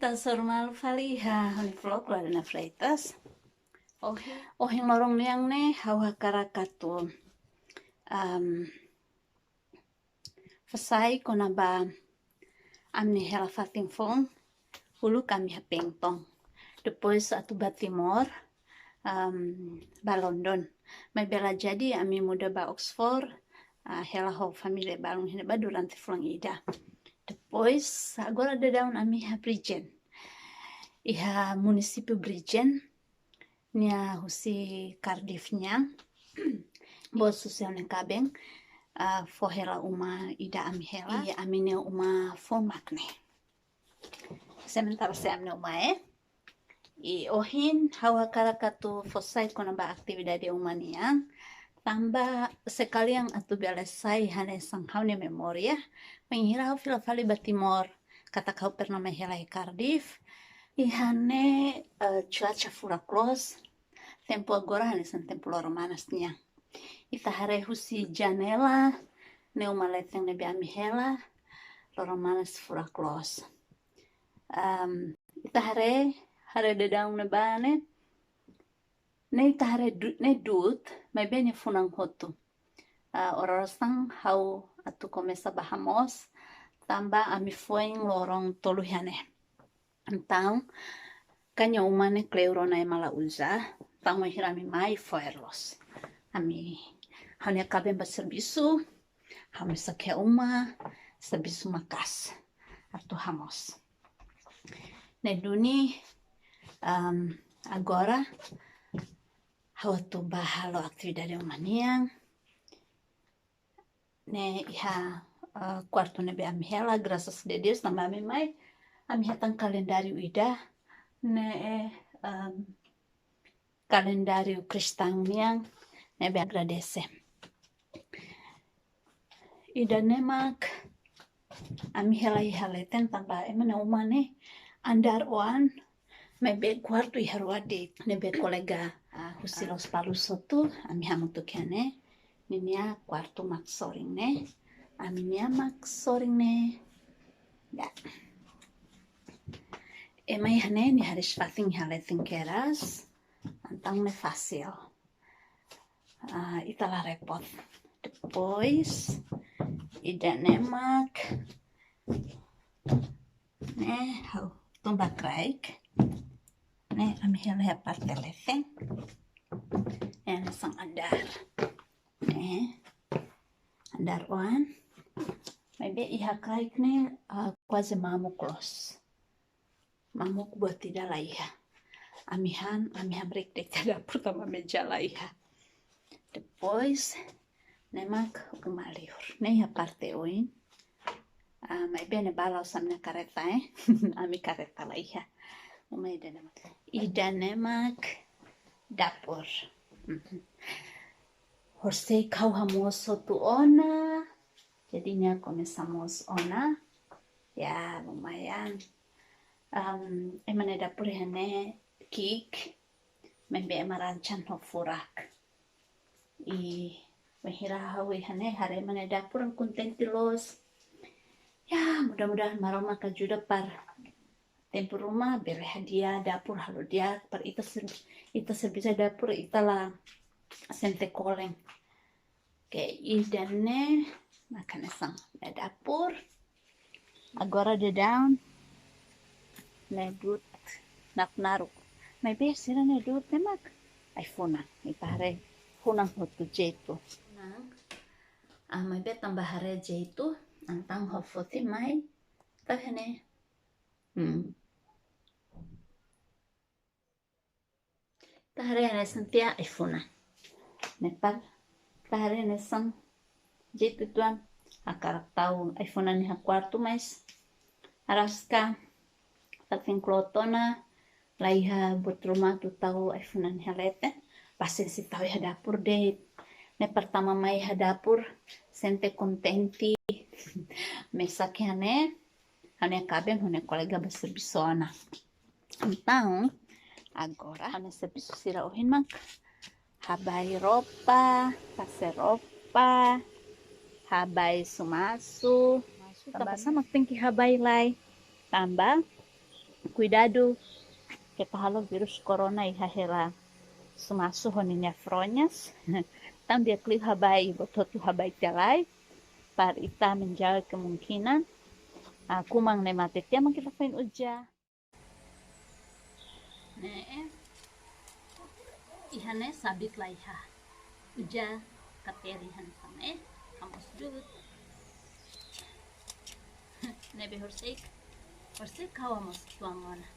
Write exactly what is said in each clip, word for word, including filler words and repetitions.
Ita hasoru malu fali iha ha'u-nia vlog Lorena Freitas. Ohin, ohin loron nian ne'e ha'u hakarak atu, am, fó sai kona-ba ami-nia hela fatin foun, uluk ami iha Penton. Depois atu ba Timor, am, ba London. Maibé la jadi ami muda ba Oxford, ah, hela ho família balun iha ne'ebá durante fulan ida. Depois, agora daudaun ami iha Bridgend. Iha munisípiu Bridgend, nia husi Cardiff nian. Bos husi ha'u-nia kaben, ah, fó hela uma ida ami hela. I ami-nia uma foun mak ne'e. Sementara sei ami-nia uma, eh. I ohin ha'u hakarak atu fó sai kona-ba atividade uma nian. Tanba sekalian atu bele sai hanesan ha'u-nia memória. Bainhira ha'u fila fali ba Timor, katak ha'u pernah mai hela iha Cardiff. Iha ne'e, eh, cuaca furak loos. Tempu agora hanesan tempu loro manas nian. Ita haree husi janela, ne'e uma leten ne'ebé ami hela, loro manas furak loos. Am, ita haree, haree daudaun ne'ebá ne'e, ne'e ita haree du-, ne'e du'ut, maibé ne'e funan hotu. Ah, oras osan ha'u atu komesa ba hamoos, tanba ami foin loron tolu iha ne'e. Entaun, ha'u-nia uma ne'e kleur ona ema la uza, entaun bainhira ami mai fo'er loos. Ami, ha'u-nia kaben ba servisu, ha'u mesak iha uma, servisu maka'as atu hamoos. Ne'e duni, am, agora ha'u atu ba halo atividade uma nian. Ne'e iha, eh, kuartu ne'ebé ami hela, graças a Deus, tanba ami mai, ami hetan kalendáriu ida, ne'e, em, kalendáriu kristaun nian, ne'ebé agradese. Ida-ne'e mak ami hela iha leten tanba ema nia uma ne'e andár oan, maibé kuartu iha rua de'it, ne'ebé kolega, ah, husi Lospalos hotu, ami hamutuk iha ne'e, ninia kuartu mak sorin ne'e, ami-nia mak sorin ne'e. Ya. Ema iha ne'e nia hariis fatin iha leten kedas, entaun ne'e fasil. Ah, ita la repot. Depois, ida-ne'e mak, ne'e, ha'u tun ba kraik. Ne'e, ami hela iha parte leten. Ne'e, hanesan andár. Ne'e, andár oan. Maibé iha kraik ne'e, ah, kuaze mamuk loos. Mamuk buat ida la iha. Ami han, ami hamriik de'it iha dapur tanba meja la iha. Depois, ne'e mak uma liur. Ne'e iha parte oin. Ah, maibé ne'e bala usam ne'e kareta, eh. Ami kareta la iha. Uma ida-ne'e mak. Ida-ne'e mak dapur. Mhm. Horisehik ha'u hamoos hotu ona. Jadi nia komesa moos ona. Ya, lumayan. Am, ema nia dapur iha ne'e ki'ik, maibé ema rancan ho furak. I bainhira ha'u iha ne'e haree ema nia dapur kontente loos. Ya, mudah-mudahan Maromak ajuda para tempu ruma bele hadi'a dapur halo di'ak para ita ser-, ita servisu dapur ita la sente kolen. Oke, ida-ne'e mak hanesan ne'e dapur. Agora daudaun ne'e du'ut naknaruk. Maibé sira ne'e du'ut ne'e mak ai-funan. Ita haree funan hotu jeitu. Funan. Ah, maibé tanba haree jeitu, entaun ha'u foti mai. Tau iha ne'e. Hmm. Ita haree hanesan tiha ai-funan. Ne'e para ita haree hanesan jeitu uitoan hakarak tau ai-funan iha kuartu, mas araska fatin kloot ona, la iha buat ruma atu tau ai-funan iha leten. Pasiénsia tau iha dapur de'it. Ne'e pertama mai iha dapur, sente kontente. Mesak iha ne'e, ha'u-nia kaben, ha'u-nia kolega ba servisu ona. Entaun, agora, ha'u-nia servisu sira ohin mak habai roupa, fase roupa, habai sumasu. Tanba sá mak tenke habai lai? Tanba Kuidadu, keta halo virus corona iha hela sumasu ho ninia fronhas. Tanba di'ak liu habai, bototu habai tiha lai. Para ita menjaga kemungkinan, ah, kuman ne'e mate tiha mak ita foin uza. Ne'e, iha ne'e sabit la iha. Uza kateri han sama eh, kamus dut. Ne'ebé horisehik, horisehik ha'u mós tuan ona.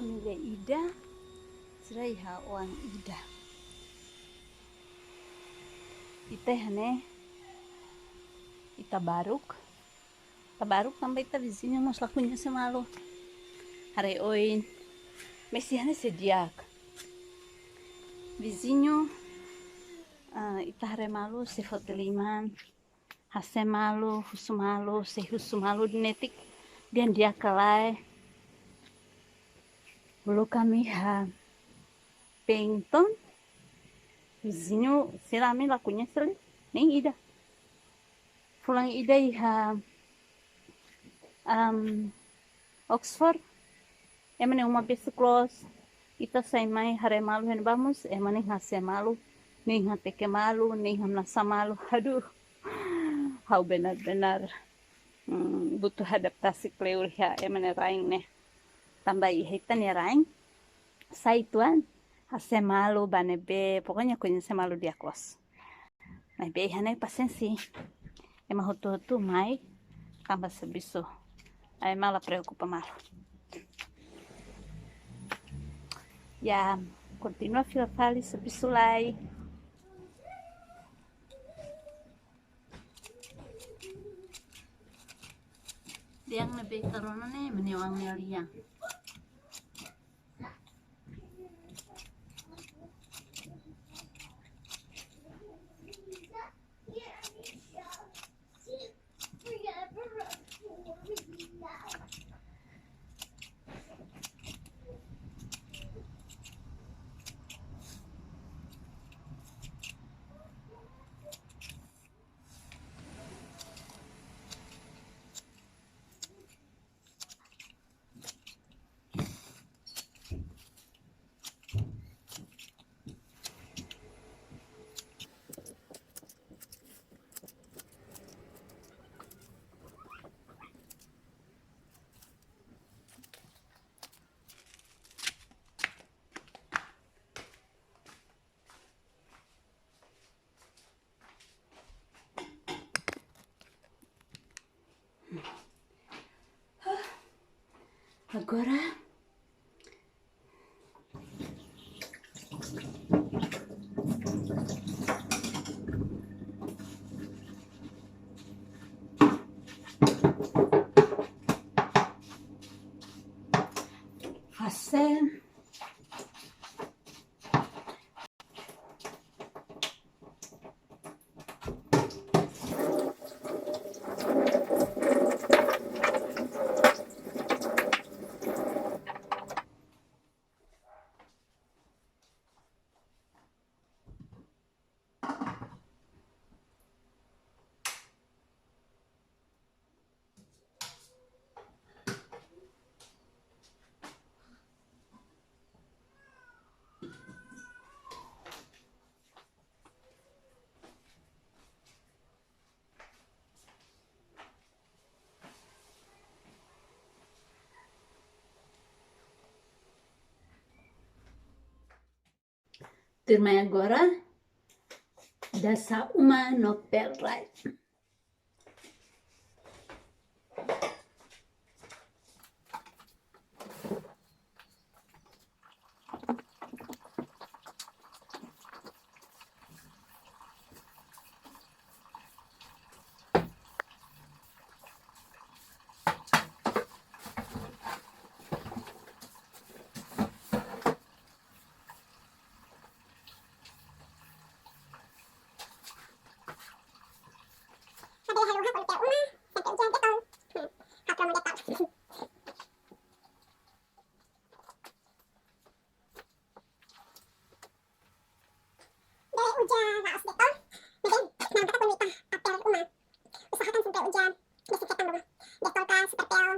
Família ida, sira iha oan ida. Ita iha ne'e, ita baruk. Ita baruk tanba ita viziñu mós la koñese malu. Haree oin, mais iha ne'e sei di'ak. Viziñu, ah, ita haree malu sei foti liman, hasee malu, husu malu, sei husu malu netik, dehan di'ak ka lae. Uluk ami iha Penton, viziñu sira ami la koñese liu, nein ida. Fulan ida iha, am, Oxford, ema nia uma besik loos, ita sai mai haree malu iha ne'ebá mós, ema nein hasee malu, nein hateke malu, nein hamnasa malu. Aduh, ha'u benar-benar, mm, butuh adaptasi kleur iha ema nia rain ne'e. Tanba iha ita-nia rain, sai tuan, hasee malu ba ne'ebé, pokoknya koñese malu di'ak loos. Maibé iha ne'e pasiénsia. Ema hotu-hotu mai, kamba servisu. Ai, ema la preokupa malu. Ya, kontinua fila fali servisu lai. Dehan ne'ebé karona ne'e, ema nia oan nia lian. Agora. Fase. Tuirmai agora, dasa uma no peel rai. Bele uza la'ós Dettol, maibé, naran katak kuandu ita peel uma, usahakan sempre uza desinfetan ruma. Dettol ka Superpeel,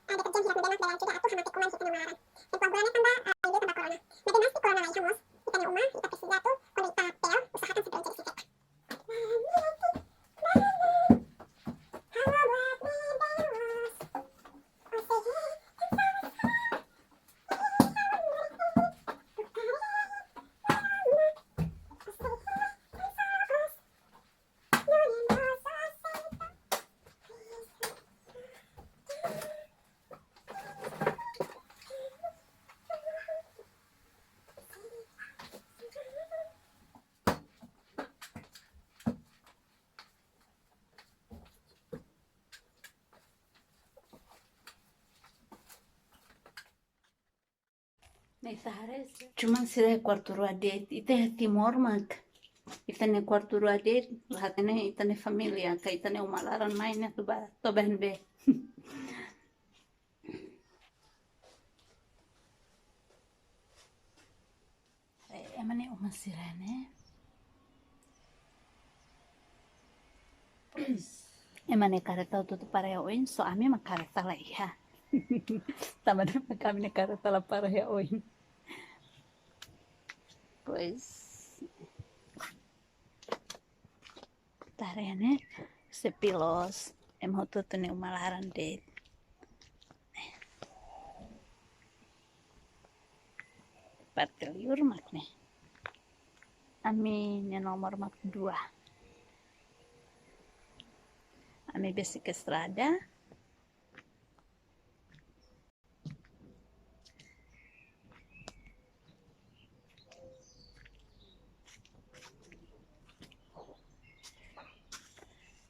ah, deterjen hirak ne'ebé mak bele ajuda atu hamate uma iha ita-nia uma laran. Tempu agora ne'e tanba, ah, rindu tanba corona. Maibé maski corona laiha mós, ita-nia uma, ita presiza atu, kuandu ita peel, usahakan sempre uza desinfetan. Ne'e ita haree, cuman sira kuartu rua de'it, ita iha Timor mak ita-nia kuartu rua de'it, la hatene ita-nia família, ka ita-nia uma laran mai ne'e atu ba, to'o bá ne'ebé. Eh, ema nia uma sira ne'e. Ema nia karreta hotu-hotu para iha oin, só ami mak karreta la iha. Tanba ne'e mak ami nia karreta la para iha oin. Pois, ita haree ne'e, sepi loos, ema hotu-hotu nia uma laran de'it. Parte liur mak ne'e. Ami-nia nomor mak dua. Ami besik estrada.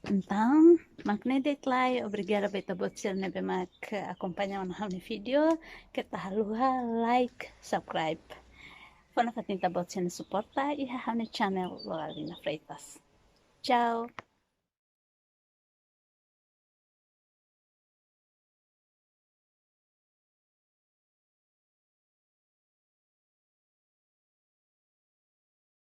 Entaun, mak ne'e de'it lai, obrigada ba ita-boot sira ne'ebé mak akompaña ona ha'u-nia vídeo, keta haluha like, subscribe. Fó nafatin ita-boot sira-nia suporta iha ha'u-nia channel Loralina Freitas. Tchau.